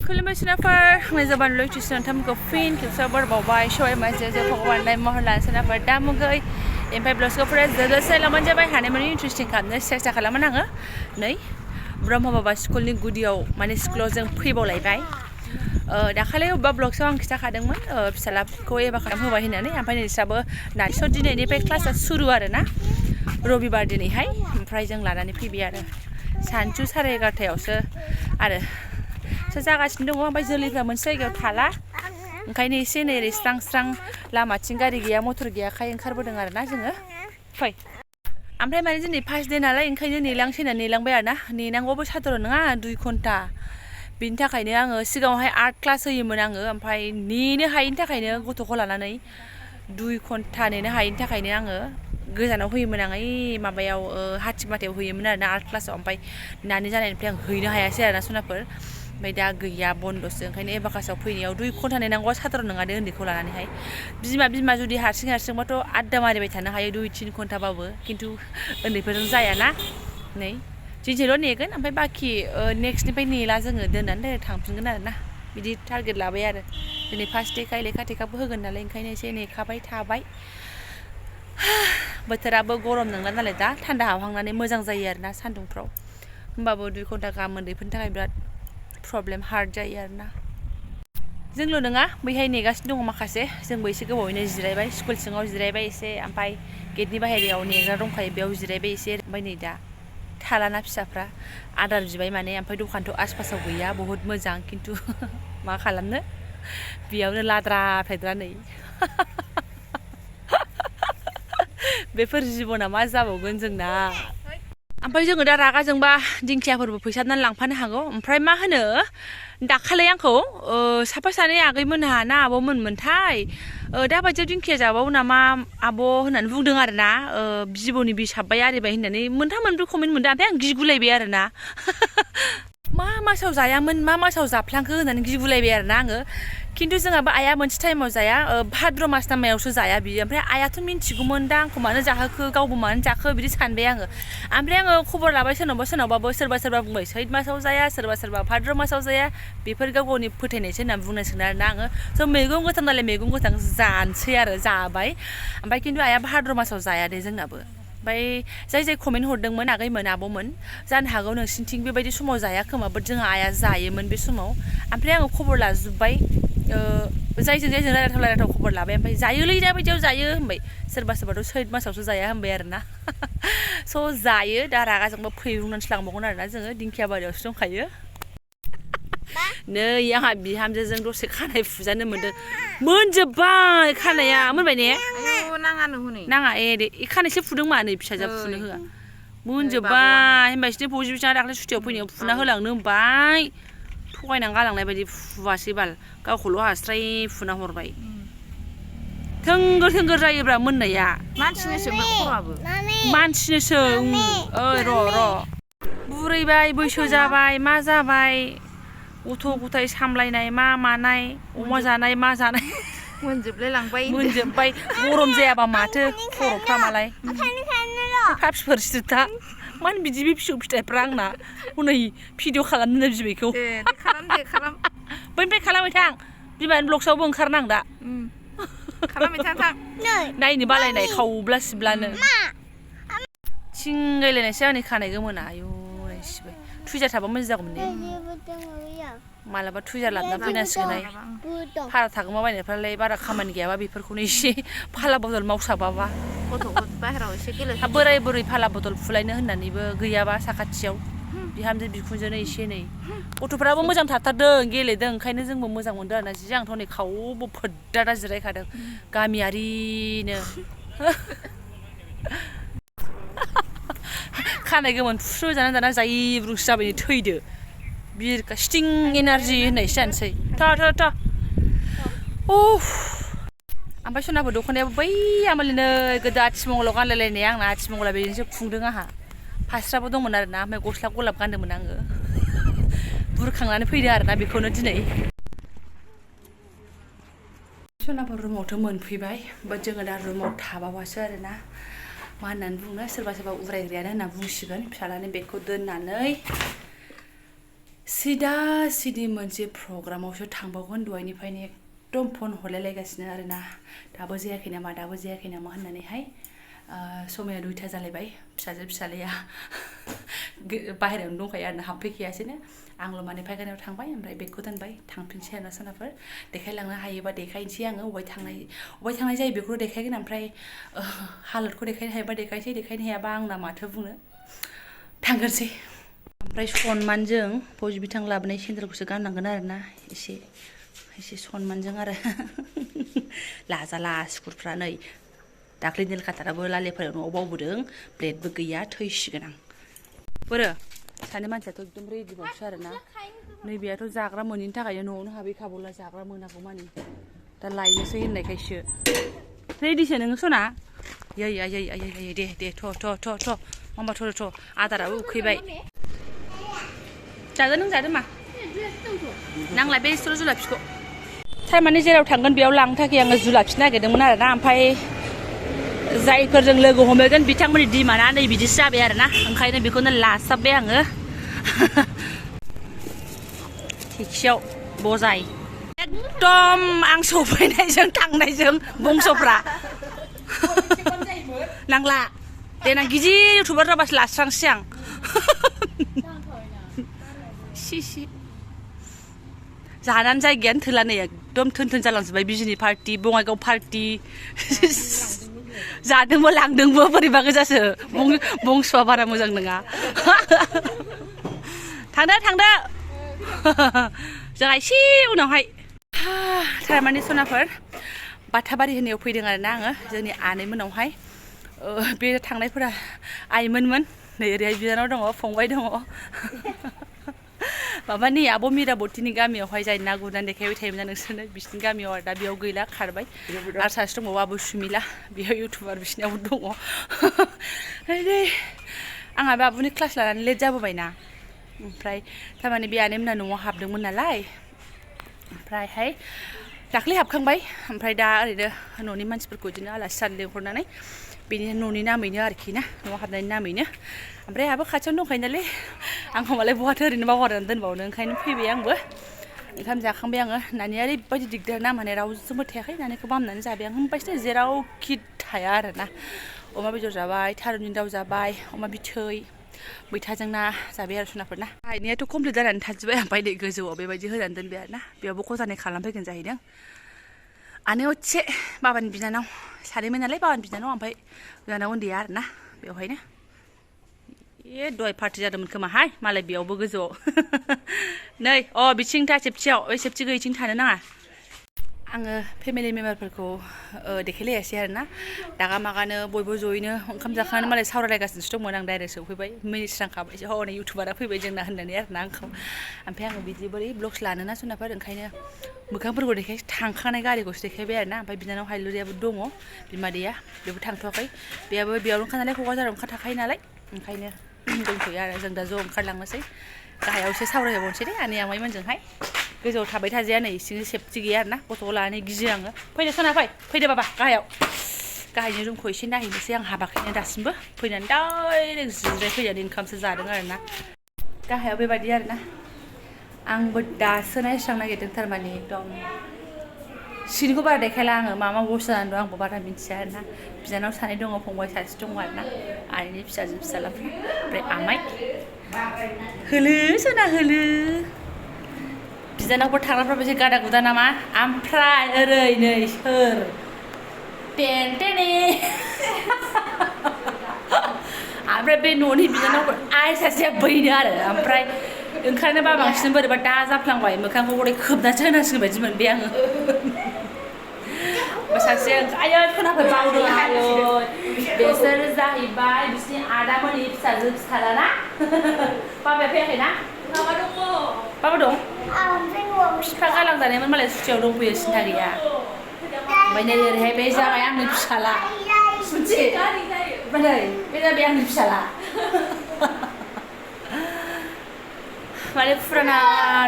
खुलुमबाय सोनाफोर मेजबान लुइटिसन थामखौ फिन खेबसेबाव बावबाय सबाय माजे जे भगवान लाइ महरला सोनाफोर दा मुगै एमफ्राय ब्लग्सखौफोरा जोदोसे लामान जाबाय हानायमानि इन्ट्रेस्टिं खालामनो सेस्था खालामोन आङो नै ब्रह्म बाबा स्कुलनि गुदियाव माने स्कुलाव जों फैबावलायबाय दाखालि अबेबा ब्लग्सआव आं खिथाखादोंमोन फिसालाखौ एबा खालामहोबाय होननानै ओमफ्राय नोंस्राबो नाथिस' दिनैनिफ्राय क्लासआ सुरु आरोना रबिबार दिनैहाय ओमफ्राय जों लानानै फैबाय आरो सानजु 11:30आवसो आरो जागासिनो दङ ओमफ्राय जोलैफ्रा मोनसे जायगायाव थाला ओंखायनो एसे नै ओरै स्रां स्रां लामाथिं गारि गैया मटर गैयाखाय ओंखारबोदों आरोना जोङो फै ओमफ्राय माने दिनै फार्स्ट दे नालाय ओंखायनो नेलांसै होनना नेलांबाय आरोना नेनांगौबो सादर नङा 2 घन्टा बिनि थाखायनो आङो सिगाङावहाय आर्ट क्लास होयोमोन आङो ओमफ्राय नेनो हायैनि थाखायनो गथ'खौ लानानै 2 घन्टा नेनो हायैनि थाखायनो आङो गोजानाव होयोमोन आं माबायाव हाथिमाथायाव होयोमोन आरोना आर्ट क्लासाव ओमफ्राय नानि जानायनिफ्राय आं हैनो हायासै आरोना सनाफोर ओमफ्राय दा गैया बन्द'सो ओंखायनो एबाकासाव फैनायाव 2 घन्टा नेनांगौआ साधारन नङा दे उन्दैखौ लानानैहाय बिमा जुदि हारसिंबाथ' आड्डा मारिबाय थानो हायो 2-3 घन्टाबाबो खिन्थु उन्दैफोरजों जायाना नै दिनैल' नेगोन ओमफ्राय बाखि नेक्स्टनिफ्राय नेला जोङो दोननानै डाइरेक्ट थांफिनगोन आरोना बिदि टारगेट लाबाय आरो दिनै फार्स्ट देखाय लेखा टेखाबो होगोन नालाय ओंखायनो एसे नेखाबाय थाबाय बोथोराबो गरम नंला नालाय दा थान्दा हाबहांनानै मोजां जायो आरोना सान्दुंफ्राव होमबाबो 2 घन्टा गाहाम उन्दैफोरनि थाखाय बिराद प्रब्लेम हार्ड जायो आरोना जोंल' नङा बैहाय नेगासिनो दङ माखासे जोंबो एसे गोबावैनो जिरायबाय स्कुल सिङाव जिरायबाय एसे ओमफ्राय गेटनि बाहेरायाव नेग्रा दंखायो बेयाव जिरायबाय एसे ओमफ्राय नै दा थालाना फिसाफ्रा आदार बिबाय माने ओमफ्राय दखानथ' आसपासाव गैया बहुद मोजां खिन्थु मा खालामनो बेयावनो लाद्रा फेद्रा नै बेफोर जिबना मा जाबावगोन जोंना ओमफ्राय जोङो दा रागा जोंबा दिंखियाफोरबो फैसाबनानै लांफानो हागौ ओमफ्राय मा होनो दाखालि आंखौ साफा सानै आगैमोनहा ना आब'मोनथाय दा बायदियाव दिंखिया जाबावो नामा आब' होननानै बुंदों आरोना जिबौनि बिस हाबबाय आरिबाय होननानै मोनथाम मोनब्रै कमेन्ट मोनदों ओमफ्राय आं गिगुलायबाय आरोना मा मासाव जायामोन मा मासाव जाफ्लांखो होननानै गिगुलायबाय आरोना आङो खिन्थु जोंहाबो आइया मोनसे टाइमाव जाया भाद्र मास नामायावसो जाया बियो ओमफ्राय आइयाथ' मिन्थिगौमोन दा आंखौ मानो जाहोखो गावबो मानो जाखो बिदि सानबाय आङो ओमफ्राय आङो खबर लाबाय सोरनावबाबो सोरबा बुंबाय सैत मासाव जाया सोरबा भाद्र मासाव जाया बेफोर गाव गावनि फोथायनायसो होनना बुंनांसिगोन आरोना आङो स' मैगं गोथां नालाय मैगं गोथां जानोसै आरो जाबाय ओमफ्राय खिन्थु आइया भाद्र मासाव जाया दे जोंनाबो ओमफ्राय जाय कमेन्ट हरदोंमोन आगैमोन आब'मोन जानो हागौ नोंसिनिथिं बेबायदि समाव जाया खोमा बाट जोंहा आइया जायोमोन बे समाव ओमफ्राय आङो खबर लाजोब्बाय जायजों रायलायथाव खबर लाबाय ओमफ्राय जायोलै दा बायदियाव जायो होनबाय सोरबाथ' सैत मासावसो जाया होनबाय आरोना स' जायो दा रागा जोंबा फैरुंनानैसो लांबावगोन आरोना जोङो दिंखिया बारियावसो दंखायो नै आंहा बिहामजोजों दसे खानाय फुजानो मोनजोब्बाय खानाया मोनबाय ने नाङा दे खानायसो फुदों मा नै फिसाजोआ फुनो होआ मोनजोब्बाय होनबाय सिनि फौजि बिसाङा दाख्लै सुटियाव फैनायाव फुना होलांनो होनबाय थगायनानै गालांनाय बायदि फुवासै बाल गावखौल' हास्राय फुना हरबाय थोंगोर जायोब्रा मोननाया मानसिनोसो र' बुरैबाय बैसो जाबाय मा जाबाय गथ' गथाय सामलायनाय मा मानाय अमा जानाय मा जानाय मोनजोबबाय गरम जायाबा माथो खर'फ्रा मालाय फाफिफोर सिरिथा मानो बिदि बे फिसौ फिथाइफ्रा आंना हनै भिडिअ खालामनो बिबैखौ बैनिफ्राय खालामबाय थां बिमानि ब्लग्सआवबो ओंखारनां दा नायनो बालायनाय खावब्ला सिब्लानो थिंगायलायनायसै आंनि खानाय गोमोना आयु नायसिबाय टुइजार थाबा मोजां जागौमोन ने मालाबा टुइजार लाबोना फैनांसिगोनहाय भारा थागोमा बायनायफ्रालाय बारा खामानि गैयाबा बेफोरखौनो एसे फाला बदल मावसाबाबा बोराय बुरै फाला बदल फुलायनो होननानैबो गैयाबा साखाथियाव बिहामजो बिखुनजोनो एसे नै गथ'फ्राबो मोजां थाथारदों गेलेदों ओंखायनो जोंबो मोजां मोनदों आरोना जि आंथ' नै खावबो फोद्दादा जिरायखादों गामियारिनो खानाय गोमोन फुजाना जायब्रुंसो जाबाय थैदो बिरका स्टिं एनार्जि होननायसो जानोसै थ' ओमफ्राय सनाफोर दख'नायाबो बै आमोलिनो गोदो आथिमंगलाव गानलायलायनाया आंना आथिमंगला बेजोंसो खुंदों आंहा फास्राबो दंमोन आरोना ओमफ्राय गस्ला गलाब गानदोंमोन आङो बुरखांनानै फैदों आरोना बेखौनो दिनै सनाफोर रुमावथ' मोनफैबाय बाट जोङो दा रुमाव थाबावासो आरोना मा होननानै बुङो सोरबा उरायग्रायानो होनना बुंसिगोन फिसालानि बेगखौ दोननानै सिदा सिदि मोनसे प्रग्रामावसो थांबावगोन दहायनिफ्रायनो एकदम फन हरलायलायगासिनो आरोना दाबो जायाखै नामा होननानैहाय समाया 2टा जालायबाय फिसाजो फिसालाया बाहेरायावनो दंखायो आरोना हाबफैखायासैनो आंल' माने फायखानायाव थांबाय ओमफ्राय बेगखौ दोनबाय थांफिनसै आरोना सोनाफोर देखायलांनो हायोबा देखायनोसै आङो अबाय थांनाय जायो बेखौल' देखायगोन ओमफ्राय हालोदखौ देखायनो हायोबा देखायनोसै देखायनो हायाबा आंना माथो बुंनो थांगोनसै ओमफ्राय सनमानजों फौजि बिथां लाबोनाय सेन्देलखौसो गाननांगोन आरोना एसे सनमानजों आरो लाजाला स्कुलफ्रा नै दाख्लै नेल काटाराबो लालेफोराव न'आव बावबोदों ब्लेडबो गैया थैसिगोन आं बोरो सानै मानसियाथ' एकदम रेडिबावसो आरोना नैबेयाथ' जाग्रा मोनैनि थाखायनो न'आवनो हाबैखाबावला जाग्रा मोनागौ मानि दा लायनोसै होननायखायसो रेडिसो नोङो सना यै दे थ' मामा थ' आदाराबो उखैबाय जादो नों जादो मा नांलाय बे स्ट'र जुलाफिखौ थारमाने जेराव थांगोन बेयाव लांनो थाखाय आङो जुलाफि नागिरदोंमोन आरोना ओमफ्राय जायफोरजों लोगो हमहैगोन बिथांमोननि डिमान्डआ नै बिदिसो जाबाय आरोना ओंखायनो बेखौनो लासाबबाय आङो टेक्सियाव बजाय एकदम आं सफैनायजों थांनायजों बंस'फ्रा नांला देनां गिदिर इउटुबार जाबासो लास्रांसै आं सि जानानै जायगायानो थोला नै एकदम थोन जालांजोब्बाय बिजनि पार्टि बङाइगाव पार्टि जादोंबो लांदोंबो बोरैबा गोजासो बंस'आ बारा मोजां नङा थांदो जोंहा एसे उनावहाय थारमाने सनाफोर बाथाबारि होननायाव फैदों आरोना आङो जोंनि आनैमोनावहाय बे थांनायफोरा आइमोनमोन नै ओरैहाय बिनानाव दङ फंबाय दङ माबानि आब' मिराबतिनि गामियावहाय जाय ना गुरनानै देखायबाय थायोमोन नोंसोरनो बिसिनि गामियाव आरो दा बेयाव गैला खारबाय आरो सासे दंबावो आब' सुमिला बेयाव इउटुबार बिसिनियावबो दङ आंहा बाबुनि क्लास लानानै लेट जाबोबायना ओमफ्राय थारमाने बे आनैमोना न'आव हाबदोंमोन नालाय ओमफ्रायहाय दाख्लै हाबखांबाय ओमफ्राय दा ओरैनो न'नि मानसिफोरखौ बिदिनो आलासि जानो लेंहरनानै बेनि न'नि नामैनो आरोखि ना न'आव हाबनायनि नामैनो ओमफ्राय आहाबो खाथियावनो दंखायो नालाय आंखौ मालाय बहाथो ओरैनो बावगारनानै दोनबावनो ओंखायनो फैबाय आंबो ओंखाम जाखांबाय आङो नानिया ओरैबायदि दिगदार ना माने रावजोंबो थायाखै नानिखौ बामनानै जाबाय आं होनबायसो जेरावखि थाया आरोना अमा बेदर जाबाय थारुननि दाउ जाबाय अमा बिथै मैथाजों ना जाबाय आरो सनाफोर ना गायनायाथ' कमप्लिट जानानै थाजोब्बाय ओमफ्राय नै गोजौआव बेबायदि होनानै दोनबाय आरोना बेयावबो खजानै खालामफैगोन जाहैदों आनै असे बाबानि बिनानाव सानैमोन नालाय बाबानि बिनानाव ओमफ्राय बिनानाव उन्दैया आरोना बेवहायनो दहाय पार्टि जादोंमोन खोमाहाय मालाय बेयावबो गोजौआव नै बिथिं था सेफटियाव ओइ सेफटि गैयैथिं थानो नाङा आङो फेमिलि मेम्बारफोरखौ देखायलायासै आरोना दागा मागानो बयबो जयैनो ओंखाम जाखांनानै मालाय सावरायलायगासिनोसो दंमोन आं डाइरेक्ट सौफैबाय मिनिस्रांखाबायसो हनै इउटुबारा फैबाय जोंना होननानै आरोना आंखौ ओमफ्राय आङो बिदि बोरै ब्लग्स लानोना सोनाफोर ओंखायनो मोखांफोरखौ देखाय थांखानाय गारिखौसो देखायबाय आरोना ओमफ्राय बिनानाव हायलुरियाबो दङ बिमादैया बेबो थांथ'वाखै बेयाबो बेयावनो नालाय क'क्राझाराव थाखायो नालाय ओंखायनो दंथ'यो आरो जों दा ज' ओंखारलांनोसै गाहायाव एसे सावरायबावनोसै दे आनै आमाइमोनजोंहाय गोजौआव थाबाय थाजाया नै इसिं सेफटि गैया आरोना गथ'खौ लानानै गियो आङो फैदो सना फैदो बाबा गाहायाव गाहायनि रुमखौ एसे नायहैनोसै आं हाबाखैनो दासिमबो फैनानै डाइरेक्ट जिराय फैनानै ओंखामसो जादों आरोना गाहायाव बेबायदि आरोना आंबो दासो नायस्रांनो नागिरदों थारमाने एकदम सिनिखौ बारा देखायला आङो मा बस्थु जानानै दं आंबो बारा मिथिया आरोना बिनानाव सानै दङ फंबाय सासे दङ आरोना आनैनि फिसाजो फिसालाफ्रा ओमफ्राय आमाइ होलो सना होलो बिनानावफोर थाग्राफ्राबो एसे गादा गुदा नामा ओमफ्राय ओरै नै सोर टेने ओमफ्राय बे न'नि बिनानावफोर आइ सासेया बैनो आरो ओमफ्राय ओंखारनोबा बांसिन बोरैबा दा जाफ्लांबाय मोखांखौ हरै खोबनासो होनांसिगोन बायदि मोनबाय आङो सासे आयै खोनाफोर बावदों आयै बेसोर जाहैबाय बिसिनि आदामोननि फिसाजो फिसाला ना बाबाया फैयाखै ना बाबा दं बिफा गालांजानायमोन मालाय सुटियाव दंफैयो सिन्था गैया ओमफ्राय नै ओरैहाय बे जाबाय आंनि फिसाला सुथि ओमफ्राय नै बे जाबाय आंनि फिसाला माने फुराना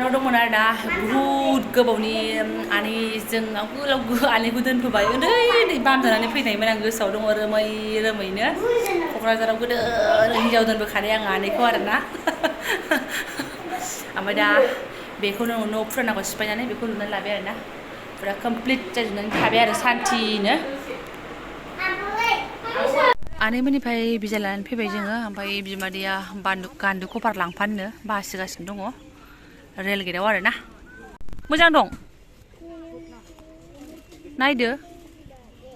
न' दंमोन आरो ना बुहुद गोबावनि आनैजों आनैखौ दोनफैबाय उन्दै बामजानानै फैनायमोन आं गोसोआव दङ रोमैनो क'क्राझाराव गोदो हिनजाव दोनबोखानाय आं आनैखौ आरोना ओमफ्राय दा बेखौनो न' फुरानाखौ सिफायनानै बेखौ लुनानै लाबाय आरोना फुरा कमप्लिट जाजोबनानै थाबाय आरो सान्थिनो आनैमोननिफ्राय बिजाय लानानै फैबाय जोङो ओमफ्राय बिमादैया गान्दु कभार लांफानो बासिगासिनो दङ रेल गेटआव आरोना मोजां दं नायदो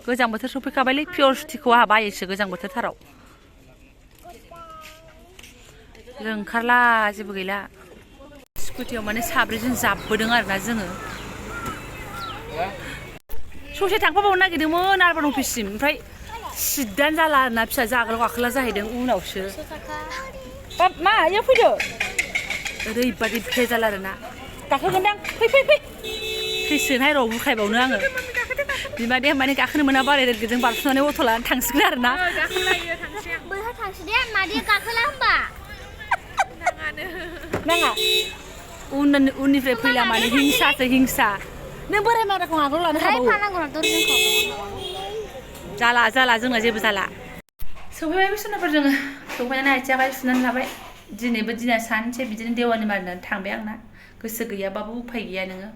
गोजां बोथोर सफैखाबायलै पियर सुटिखौ आंहा बायोसो गोजां बोथोरथाराव जों ओंखारला जेबो गैला स्कुटियाव माने साब्रैजों जाबबोदों आरोना जोङो ससे थांफाबावनो नागिरदोंमोन आरबान अफिससिम ओमफ्राय सिदानो जाला आरोना फिसा जाग्रा गाखोला जाहैदों उनावसो मा इयाव फैदो ओरैबादि भेजाल आरोना गाखोगोनदां फै फैसोनहाय र' बुखायबावनो आङो बिमादैया माने गाखोनो मोनाबा ओरै रेलगेटजों बारस'नानै अट' लानानै थांसिगोन आरोना बैहा थांसै दे मादैया गाखोला होमबा नाङा उननिफ्राय फैला माने हिंसा नों बोराय माराखौ आगोलाव लानो हाबावो जाला जोंना जेबो जाला सफैबाय बे सोनाफोर जोङो सफैनानै आथिं आखाइ सुनानै लाबाय दिनैबो दिना सानसे बिदिनो देवानि मारिनानै थांबाय आंना गोसो गैयाबाबो उफाय गैया नोङो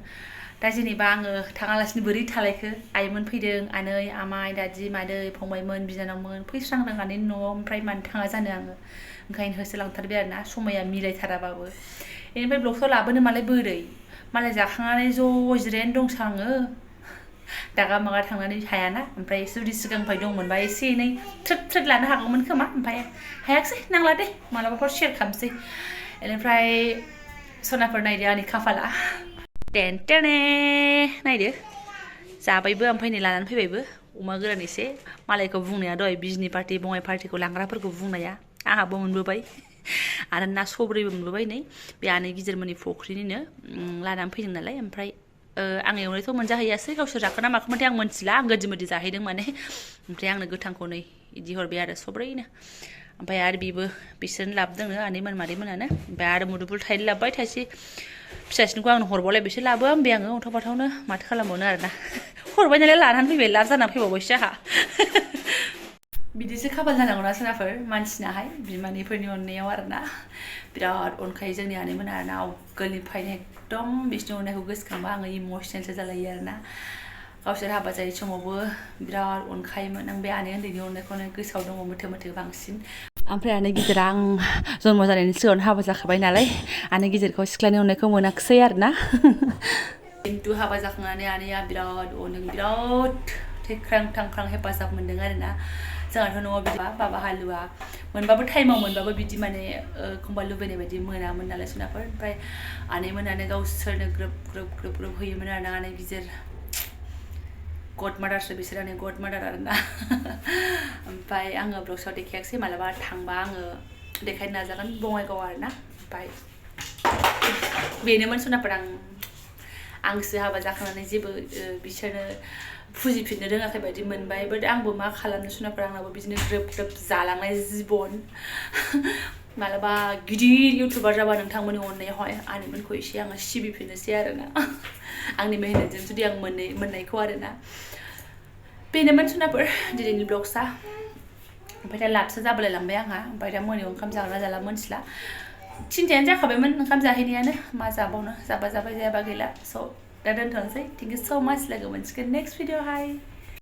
दा जेनेबा आङो थाङालासिनो बोरै थालायखो आइमोन फैदों आनै आमाइ दादि मादै फंबायमोन बिनानावमोन फैस्रांदों न'आव ओमफ्राय मानो थाङा जानो आङो ओंखायनो होसोलांथारबाय आरोना समाया मिलायथाराबाबो बेनिफ्राय ब्लगआव लाबोनो मालाय बोरै मालाय जाखांनानै ज' जिरायनानै दंसो आङो दागा मागा थांनानै हायाना ओमफ्राय जुदि सिगांनिफ्राय दंमोनबा एसे एनै थ्रोद लानो हागौमोन खोमा ओमफ्राय हायाखिसै नांला दे मालाबाफोर शेयार खालामसै बेनिफ्राय सनाफोर नायदो आंनि खाफाला टेनटेने नायदो जाबायबो ओमफ्राय नै लानानै फैबायबो अमा गोरान एसे मालायखौ बुंनाया दहाय बिजनि पार्टि बङाइ पार्टिखौ लांग्राफोरखौ बुंनाया आंहाबो मोनबोबाय आरो ना सब्रैबो मोनबोबाय नै बे आनै गिदिरमोननि फख्रिनिनो लानानै फैदों नालाय ओमफ्राय आं एवनायथ' मोनजाहैयासै गावसोर जाखोना माखोमोनथाय आं मोनथिला आं गोदि जाहैदों माने ओमफ्राय आंनो गोथांखौ नै इदि हरबाय आरो सब्रैनो ओमफ्राय आरो बेबो बिसोरनो लाबोदोंनो आनैमोन मादैमोनानो ओमफ्राय आरो मुदुफुल थाइनै लाबोबाय थाइसे फिसासिनखौ आंनो हरबावलाय बिसोर लाबोआ होनबाय आङो अन्थाव बाथावनो माथो खालामबावनो आरोना हरबाय नालाय लानानै फैबाय लार जाना फैबावबायसो आंहा बिदिसो खाफाल जानांगौना सोनाफोर मानसिनाहाय बिमानैफोरनि अननायाव आरोना बिराद अनखायो जोंनि आनैमोना आरोना आवगोलनिफ्रायनो एकदम बिसोरनि अननायखौ गोसोखांबा आङो इमसनेलसो जालायो आरोना गावसोर हाबा जायै समावबो बिराद अनखायोमोन आं बे आनै उन्दैनि अननायखौनो गोसोआव दङ मोथो बांसिन ओमफ्राय आनै गिदिरा आं जन्म जानायनि सिगाङावनो हाबा जाखाबाय नालाय आनै गिदिरखौ सिख्लानि अननायखौ मोनाखिसै आरोना खिन्थु हाबा जाखांनानै आनैया बिराद अनदों बिराद थैख्रां थांख्रां हेफाजाब मोनदों आरोना जोंहाथ' न'आव बिदिबा बाबा हालुवा मोनबाबो टाइमाव मोनबाबो बिदि माने एखमबा लुबैनाय बायदि मोनामोन नालाय सोनाफोर ओमफ्राय आनैमोनानो गावसोरनो ग्रोब होयोमोन आरोना आनै गिदिर गड मादारसो बिसोर आंनि गड मादार आरोना ओमफ्राय आङो ब्लग्सआव देखायाखिसै मालाबा थांबा आङो देखायनो नाजागोन बङाइगाव आरोना ओमफ्राय बेनोमोन सोनाफोर आंसो हाबा जाखांनानै जेबो बिसोरनो फुजिफिननो रोङाखै बायदि मोनबाय बाट आंबो मा खालामनो सोनाफोर आंनाबो बिदिनो ग्रोब जालांनाय जिबन मालाबा गिदिर इउटुबार जाबा नोंथांमोननि अननायावहाय आनैमोनखौ एसे आङो सिबिफिननोसै आरोना आंनि मेहनतजों जुदि आं मोननायखौ आरोना बेनोमोन सोनाफोर दिनैनि ब्लग्सआ ओमफ्राय दा लाबसो जाबोलाय लांबाय आंहा ओमफ्राय दा मोनायाव ओंखाम जाग्रा जाला मोनथिला थिनथायानो जाखाबायमोन ओंखाम जाहैनायानो मा जाबावनो जाबा जाबाय जायाबा गैला स' दा दोनथ'नोसै थेंक इउ स' माच लोगो मोनसिगोन नेक्स्ट भिडिअ'हाय